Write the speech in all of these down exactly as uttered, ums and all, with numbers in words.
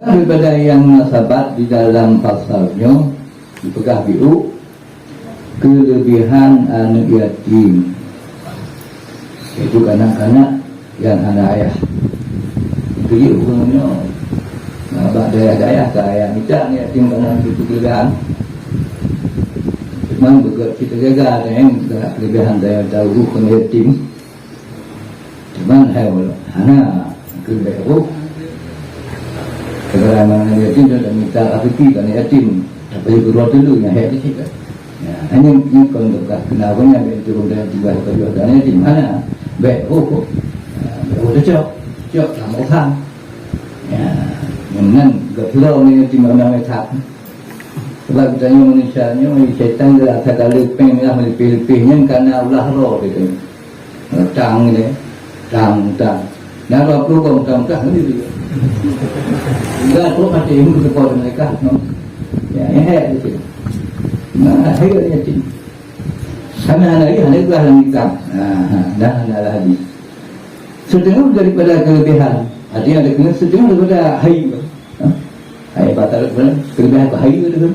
Daripada nyang na sabat di dalam pasal nyoe, dipeugah biôh, keulebihan aneuk yatim, yaitu kanak-kanak nyang hana ayah. Itu jih ureuëng nyoe, na bak dayah-dayah ka ayah mita aneuk yatim, kareuna itu keulebihan. Cuma beugét cit teugaga, nyan keulebihan dayah, dayah ureuëng yatim. Cuman hai hana keu bèk roh. Sekarang mana yatim dah minta rezeki dan yatim. Tapi kedua dulu yang hai di situ. Ya, hanya ni kon tu kah kena punya bèk turun dan tinggal kedua dan yatim. Hana bèk roh. Ya, bèk roh tu cok. Cok sama orang. Ya, yang nan gak pulau ni yatim mana tak. Sebab kita ni manusia ni, setan dia asal kali peng lah melipih-lipih ni karena ulah roh dia tu. Tang ni, tang, tang. Nah, dua puluh kong tang, tang ni dia. Enggak tu mati ilmu sekolah mereka, no. Ya, ya, ya, gitu. Nah, saya ni yatim. Sama anak dia, anak dia dalam hitam. Nah, dah anak lagi. Setengah daripada kelebihan. Artinya ada kena setengah daripada hari. Ha? Hai, batal keulebihan bahaya tu kan.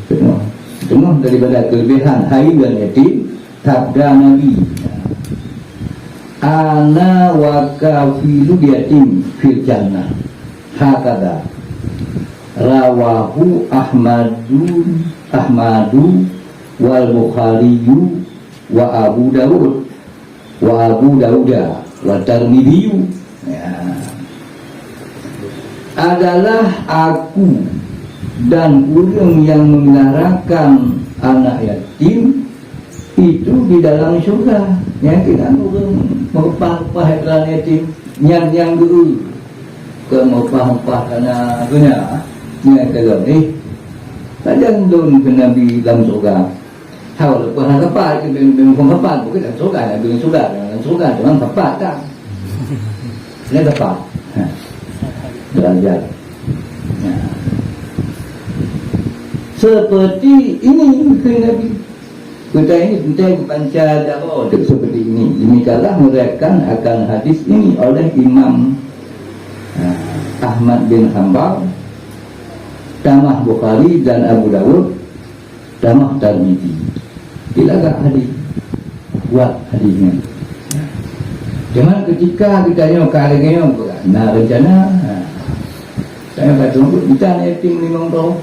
Setengah. Setengah daripada kelebihan hai dan yatim, sabda Nabi, "Ana wa kafilul yatim fil jannah." Hakada rawahu Ahmadun, Ahmadu wal Bukhariyu wa Abu Dawud. Wa Abu Dauda wa Tirmidzi. Ya. Adalah aku dan ureuëng yang memeliharakan anak yatim itu di dalam syurga. Yang kita ureuëng meupah-pah anak yatim, nyang nyang geu ke meupah-pah kana guna, nyang kalau ni tajam lôn ke Nabi dalam syurga. Haba leupah na sapat, beu-, beu-, beu-, sapat, bukon lam syeuruga, lam syeuruga, lam syeuruga, cuma sapat tak? Laén sapat. Ha. Derajat. Ha. Seperti ini kheun Nabi. Kita ini penting panca darah untuk seperti ini. Demikianlah meriwayatkan akan hadis ini oleh Imam, ha, Ahmad bin Hanbal, tamah Bukhari dan Abu Dawud, tamah Tirmidzi. Dilagak hadis. Kuat hadis nyan. Cuman ketika geutanyoe ka lagèe nyoe, na rencana, ha. Tanyoe ka tunggu, geutanyoe yatim limong droe.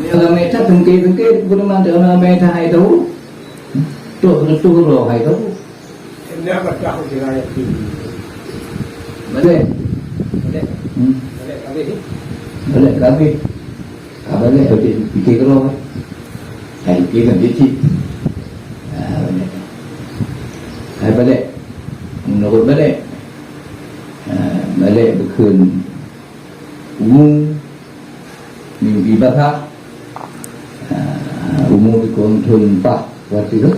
Nyoe ramè that, sengke-sengke, geutanyoe ramè that hai tahu. Tok reutôh droe hai tahu. Enda patah usia yatim. Balek. Balek. Hmm. Balek kabeh ni. Balek kabeh. Ah, balek, balek pikir keudroe. Hai, pikir kan dia cit. Ah, balek. Hai, balek. Menurut balek. Ah, balek bukon umu mimpi basah. Ah, umu bukon thon pah waktu tu.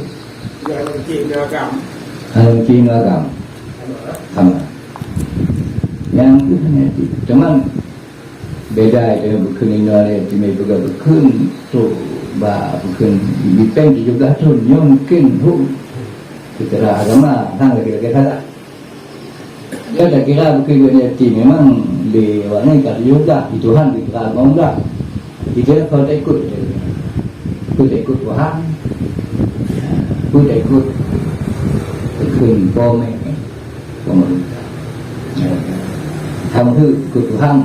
Yang mungkin agam. Ah, mungkin agam. Sama. Sama. Yang tu hanya itu. Cuman beda itu bukon inoe ni, cuma juga bukon tu, ba bukon bipeng tujuh belas tahun. Nyoe mungkin hu secara agama, hang lagi-lagi salah. Dia tak kira bukon geutanyoe yatim, memang di awak ni ka tujuh belas, di Tuhan dikira lima belas. Kita kalau tak ikut, kita tak ikut Tuhan, kita tak ikut hukum pomek, eh, pemerintah. Ya. Kamu tu ikut Tuhan.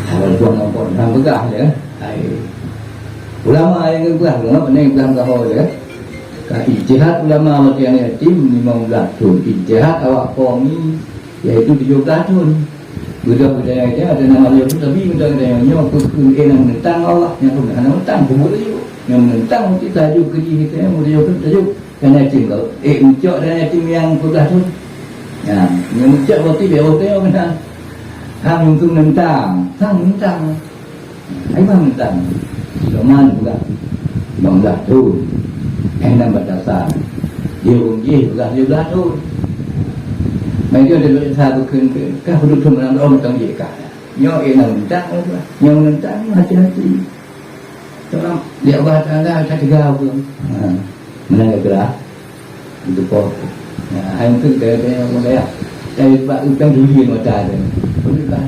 Kalau Tuhan nampak, Tuhan pegang je. Hai. Ulama nyang geupeugah, ulama pandai peugah-peugah ho je. Ka ijtihad ulama watèe aneuk yatim limong blah thon. Ijtihad awak kaum ni, yaitu tujoh blah thon. Beudôh geutanyoe nyan ada nama lé, tapi beudôh geutanyoe nyoe peue keuh nyang menentang Allah, nyang pun hana menentang, peubuet laju. Nyang menentang mesti tajok keu jih geutanyoe, meujaweueb tajok. Aneuk yatim kau, eh, meucok aneuk yatim nyang peugah tu. Ya, nyang meucok berarti dia orang tengok kena. Hang tu menentang, hang menentang. Hai bang menentang. Sulaiman peugah, limong blah thon. Eh, enam batasan. Dia orang jih peugah tujoh blah thon. Mai dia ada sa bukon ke, kah peuduek thon, enam thon, tang jih kah. Nyoe, eh, enam menentang, nyoe menentang, hati-hati. Sebab di Allah Taala ka teuga ureueng. Ha. Meunan ka geura. Itu po. Ya, hai mungkin gaya-gaya ureueng kaya. Dari bak utang duri mata dia. Boleh kan?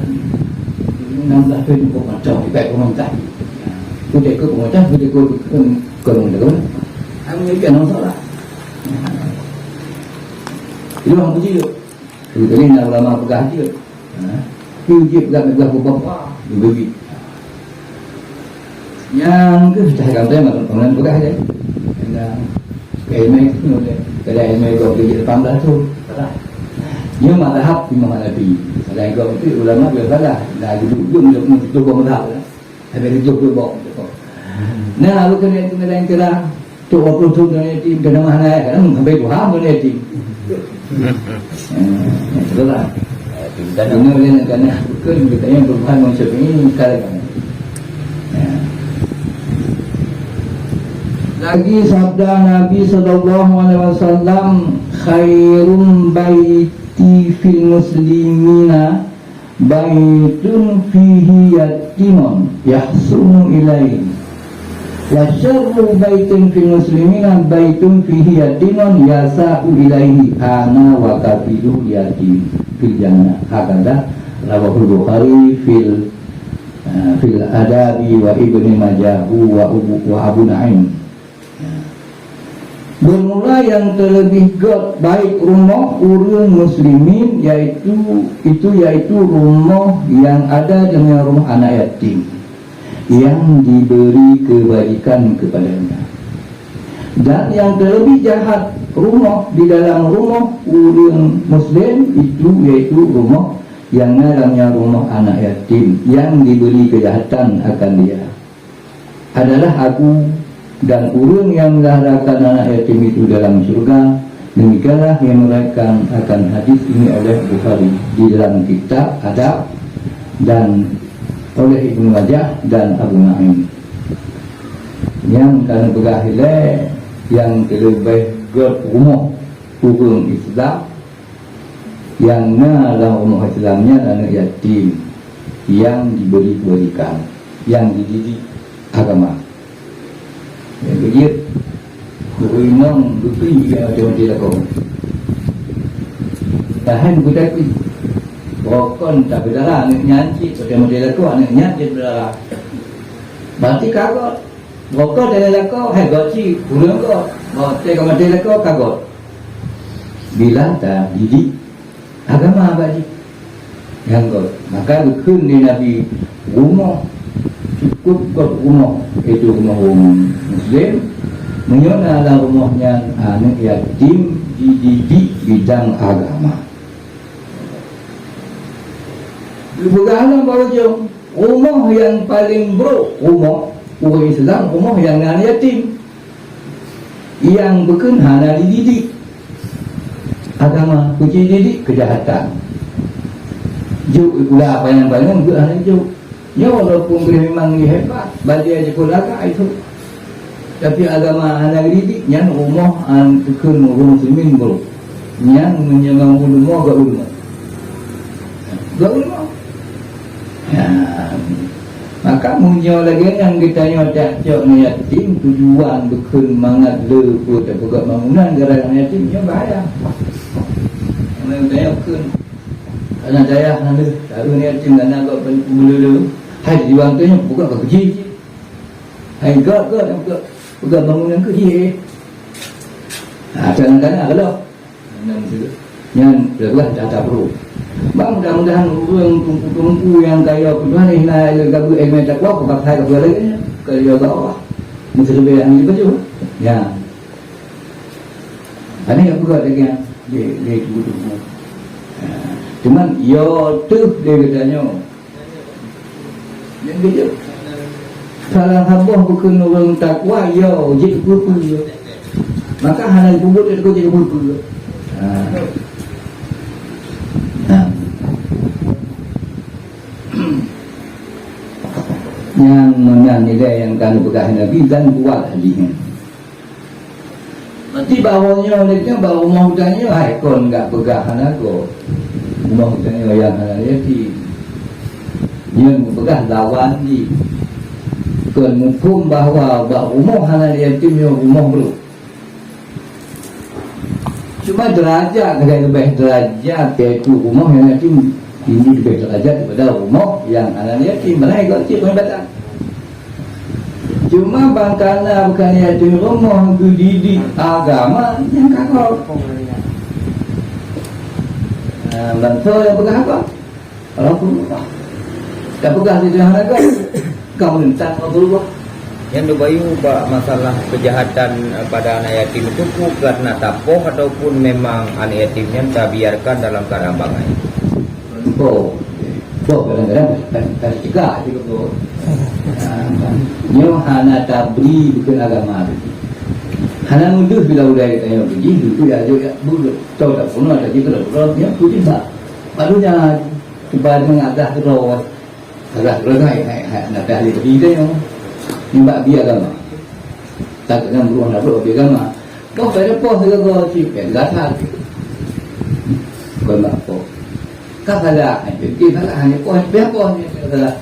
Enam belas tahun kau macam, ibarat kau macam. Kau tak ikut kau macam, kau tak ikut kau macam. Aku ni kan masalah. Itu orang puji tu. Jadi nak ulama peugah dia. Ha? Tapi dia peugah, peugah, peugah, peugah, dia beri. Nyang keuh cahya gata meunan peugah jai. Nyang ilmu nyoe lé, kada ilmu dua puluh lapan belas tu. Salah. Nyoe mazhab Imam Hanafi. Salah gob tu ulama dia salah. Dah duduk dua puluh tujuh mazhab lah. Ada tujuh puluh bok. Nah, lalu kena itu lain kira. Tu dua puluh tahun dalam yatim, kena mahal kan? Sampai Tuhan dalam yatim. Hmm, itulah. Ini oleh nak kena bukan kita yang berubah macam ini kalau kan. Ya. Lagi sabda Nabi sallallahu alaihi wasallam, "Khairun baiti fil muslimina baitun fihi yatimun yahsunu ilaihi. Wa syarru baitin fil muslimina baitun fihi yatimun yasa'u ilaihi ana wa kafilul yatim fil jannah." Hakadha rawahul Bukhari fil, eh, fil adabi wa Ibnu Majah wa Abu, wa Abu Nu'aim. Bermula nyang terlebih göt baik rumoh ureuëng muslimin, yaitu, itu yaitu rumoh nyang ada deungon rumoh anak yatim, nyang diberi kebajikan kepadanya. Dan nyang terlebih jahat rumoh di dalam rumoh ureuëng muslim, itu yaitu rumoh nyang na lam nyan rumoh anak yatim, nyang diberi kejahatan akan dia. Adalah aku dan ureuëng nyang melaherakan anak yatim itu dalam syurga. Demikianlah yang meriwayatkan akan hadis ini oleh Bukhari di dalam kitab Adab dan oleh Ibnu Majah dan Abu Nu'aim. Nyang ka neupeugah ilée, nyang keuleubeh göt rumoh ureuëng Islam nyang na lam rumoh Islam nyan aneuëk yatim nyang diberi kebajikan, nyang dididik agama. Nyang keujeuet, ureuëng inong geukheun jih macam-macam lakoe. Tahan beutakui. Bukon tapeudara aneuëk nyan cit, macam-macam lakoe aneuëk nyan cit peudara. Berarti ka göt. Bukon tapeudara lakoe, hai göt cit, ureuëng göt. Bukon tapeudara lakoe, ka göt. Bila tadidik agama bak jih. Nyang göt. Maka geukheun lé Nabi, rumoh, cukup göt rumoh, yaitu rumoh ureuëng muslim, meunyoe na lam rumoh nyan aneuëk yatim dididik bidang agama. Geupeugah lom bak ujong, rumoh nyang paleng brok, rumoh ureuëng Islam, rumoh nyang na yatim. Nyang bukon hana dididik agama, kuci didik keujahatan. Jok sikula panyang-panyang, geuh hana jok. Nyoe walaupun geuh memang geuh hebat, bajée sikula ka itu. Tapi agama hana dididik, nyan rumoh an bukon ureuëng muslimin brok. Nyan meunyoe ngon ulama, gak ulama. Gak ulama. Ya. Maka meunyoe lagée nyan geutanyoe tak cok ngon yatim, tujuan bukon mangat le peue tapeugah bangunan gara-gara yatim, nyoe bahaya. Meunyoe geutanyoe kheun, karena dayah na lheueh, taruh ngon yatim, karena gak pen-, peululu, hai tujuan tu nyoe buka ke keuji. Hai gak, gak, buka, buka bangunan keuji. Ha, kadang-kadang kalau Nyan, nyan peugah that-that peureuet. Bah, mudah-mudahan ureuëng teungku-teungku nyang kaya peutuhan hina ilée gabui ilmu takwa, peugah that gabui lagée nyan. Keu Allah. Meuseuleubeue nyang dibaca. Ya. Ada nyang peugah lagée nyan di, di teungku-teungku. Ya. Cuman, yo teuh lé geutanyoe. Nyang keujeuet. Salah saboh bukon ureuëng takwa, yo, jeuet peue-peue. Maka hana geupeubeuet lé takwa jeuet peue-peue. Ha. Ha. Nyang meunan nilai nyang ka neupeugah Nabi dan kuat hadis nyan. Berarti bahwa nyoe lé nyoe bak rumoh geutanyoe, hai kon gak peugah hana gob. Rumoh geutanyoe nyang hana yatim. Nyoe geupeugah lawan jih. Kon muphom bahwa bak rumoh hana yatim nyoe rumoh brok. Cuma derajat, leubeh derajat, yaitu rumoh nyang yatim, tinggi leubeh derajat daripada rumoh nyang hana yatim. Mana ikot cit peunibatan. Cuma bang kana bukan yatim rumoh, geudidik agama nyang ka gob. Nah, bansa nyang peugah apa? Rasulullah. Tapeugah di dalam raga, kamu tentang Rasulullah. Nyang neubayeue bak masalah keujahatan, eh, pada anak yatim itu, peue karena tapoh ataupun memang anak yatim nyan tabiarkan dalam keadaan bangai? Poh. Poh kadang-kadang ka, ka cegah juga, poh. Nyoe hana tabri bukon agama. Hana mudah bila udah tanyoe beuji, itu ya, ya, bu-, tahu tak pernah, tak kita tak pernah, ya, tu je, Pak. Baru nya, Cuba deungon agah keudroe. Agah keudroe hai, hai, hai, na pi ahli teubi tanyoe. Nibak bi agama. Tak kena beruang na bi agama. Boh pada poh segala cit, ya, gata. Kon bak poh. Ka salah, hai, fikir salah, hanya poh, biar poh ni salah.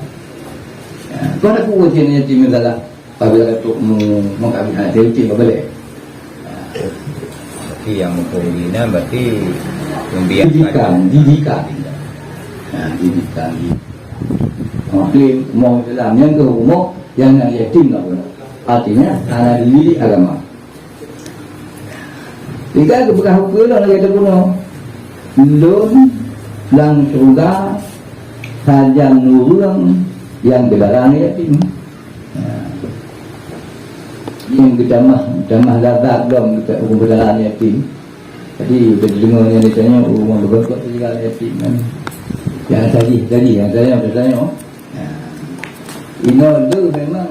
Ya, kau nak kuat je ni, yatim salah. Apabila tu mu-, mengkawin anak, dia rutin berbalik. Berarti yang mukul dina berarti membiarkan. Didikan, didikan. Ha, didikan. Muslim, umur Islam, yang ke umur, yang nak yatim lah pun. Artinya, anak dididik agama. Tiga kepeugah hukeu lôn lagèe teubunoe. Lôn lam syeuruga sajan ureueng nyang geulara aneuk yatim. Ha. Nyang geutamah, tamah lazat lom geuta-, ureueng geulara aneuk yatim. Jadi, geudeungoe nyan geutanyoe, ureueng beugöt-göt geulara aneuk yatim kan. Nyang tajih, tajih, nyang tajih, nyang tajih. Nah, inoe lé memang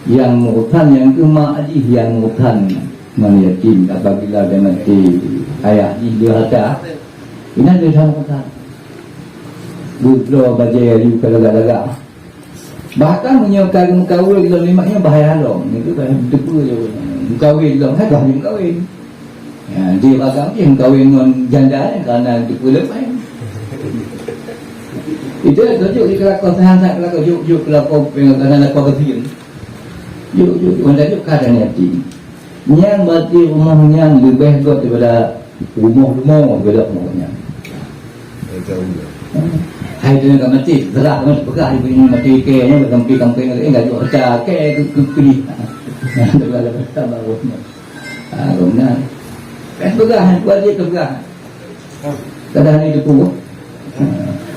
nyang meurusan nyang keu mak jih nyang meurusan ngon yatim. Apabila dia mati ayah jih dia harta, inan dia sama urusan. Beubloe bajèe aju ka lagak-lagak. Bahkan meunyoe ka meukawen lom nibak nyan bahaya lom. Nyan keuh bahaya beuteupeue lom. Meukawen lom, hai bah meukawen. Ya, di bagam pih meukawen ngon janda ni, karena dipeuleumai. Itu lah tunjuk di kelakon, sehat-sehat kelakon, juk, juk kelakon, karena kelakon kesian. Juk, juk, juk, juk, juk, kadang yatim. Nyang berarti rumoh nyan leubeh göt daripada rumoh-rumoh, daripada rumoh nyan. Hai tu ka mati, serah kamu peugah ibu ini mati ke, nya kampung-kampung lain, enggak jok pecah ke, ke, ke, ke. Nah, tu lah, tambah rumoh. Ah, benar. Kan peugah, buat dia peugah. Kadang ni depu. Ha.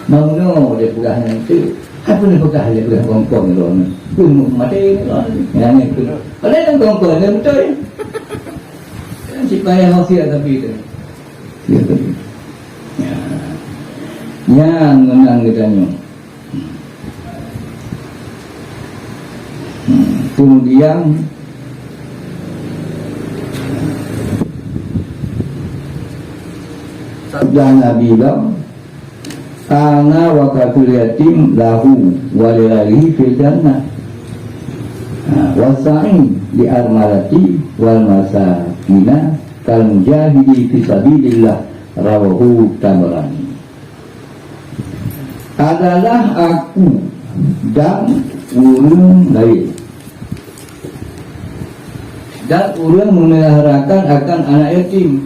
Mamuno dia peugah nyan tu. Apa ni peugah dia peugah kongkong ni lon. Pun mati ni lon. Yang ni tu. Padahal kan kongkong dia betul. Kan si payah hasil tapi tu. Ya, tapi. Ya. Yang menang kita nyoe. Hmm. Kemudian sabda Nabi lom, "Ana wa kafil yatim lahu wa li ghairihi fil jannah. Ha, wa sa'i li armalati wal masakina kal mujahidi fi sabilillah." Rawahu Tabarani. Adalah aku dan ureueng laén. Dan ureueng memeliharakan akan anak yatim.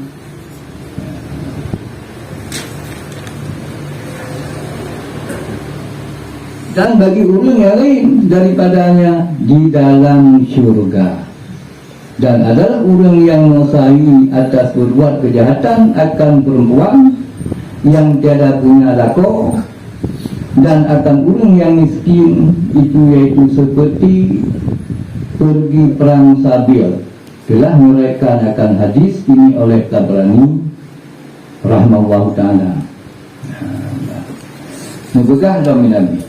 Dan bagi ureueng nyang laén daripadanya di dalam syurga. Dan adalah ureueng nyang meusahi atas berbuat kejahatan akan perempuan yang tiada punya lakoe, dan akan ureueng nyang miskin, itu yaitu seperti pergi perang sabil. Telah meriwayatkan akan hadis ini oleh Tabrani, rahimallahu ta'ala. Neupeugah lom Nabi,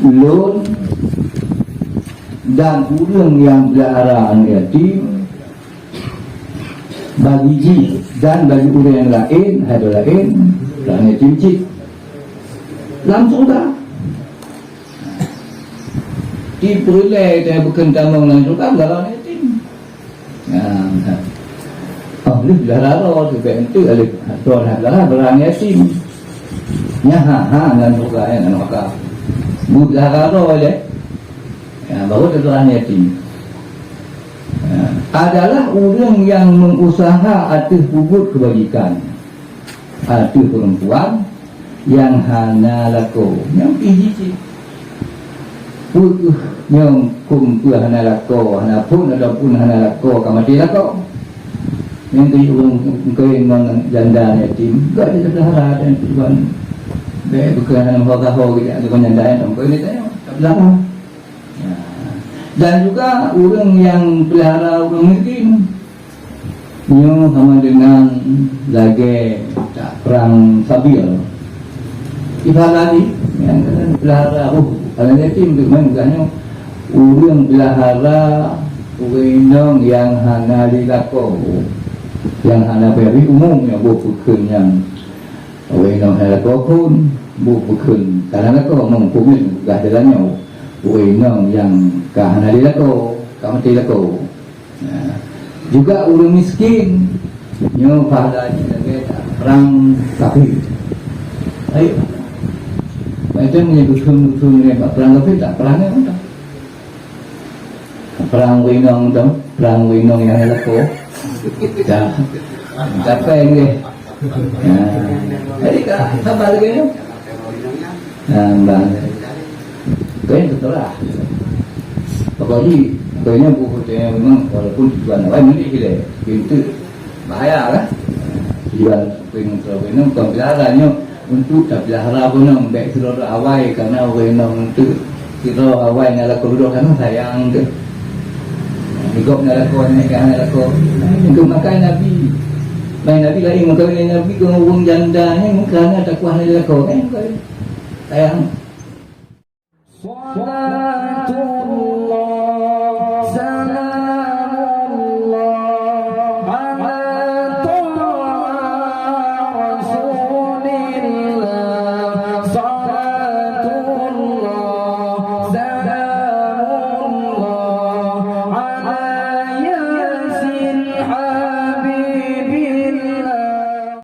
"Lôn dan ureueng nyang peulihara aneuk yatim bagi jih dan bagi ureueng nyang laén, hai laén, aneuk yatim cit lam syeuruga." Di peureulèe teuh bukon tamong lam syeuruga, peulihara aneuk yatim. Nah, nah. Oh, lheueh peulihara droe, teuh bèk enteuk lheueh droe hana peulihara, peulihara aneuk yatim. Nyan ha, ha, ngon syeuruga, nyan ngon neraka. Peulihara droe lé. Ya, baru teuh peulihara aneuk yatim. Ya, Adalah ureuëng nyang meuusaha ateueh peubuet keubajikan ateueh peurempuan nyang hana lakoe, nyang pih jih cit. Peue kheueh nyoe, kon peue hana lakoe, hana phon ataupun hana lakoe ka maté lakoe. Nyang keu ureuëng keuh ngon janda yatim, gak jipelihara dan tuan. Bèk bukan hana ho-ho geuh ngon janda yatim, kon ni tanya, tak pelihara. Ya. Dan juga ureuëng nyang pelihara ureuëng miskin, nyoe sama dengan lagée tak perang sabil. Ibarat tadi, nyang pelihara, oh, anak yatim tu, main bukan nyoe. Ureuëng pelihara ureuëng inong nyang hana lé lakoe, nyang hana peunabi umum, nyang boh peukheun nyang ureuëng inong hana lakoe phon, boh peukheun ka hana lakoe, meuphom nyoe peugah jalan nyoe. Ureuëng inong nyang ka hana lé lakoe, ka maté lakoe. Nah, juga ureuëng miskin, nyoe pahala jih lagée tak perang kafir. Ayo. Macam ni betul-betul ni bak perang kafir, tak perang nyoe. Perang ureuëng inong tu, perang ureuëng inong nyang lakoe. Dah. Capai ni. Nah. Jadi ka sabar lagi tu. Nah, bah. Kau yang terserah. Pokoknya, kau yang buku tu yang memang walaupun tujuan awal ni dia kira. Pintu bahaya lah. Tujuan pintu, pintu, kau pelihara nyoe. Untuk tapeulara gunong, bèk sidroe awai, karena ureuëng inong untuk sidroe awai na lakoe dudoe, karena sayang tu. Digop na lakoe, na ikan na lakoe. Untuk makai Nabi. Main Nabi lain, maka lain Nabi keu ureuëng janda ni, karena takuah na lakoe, kan? Sayang.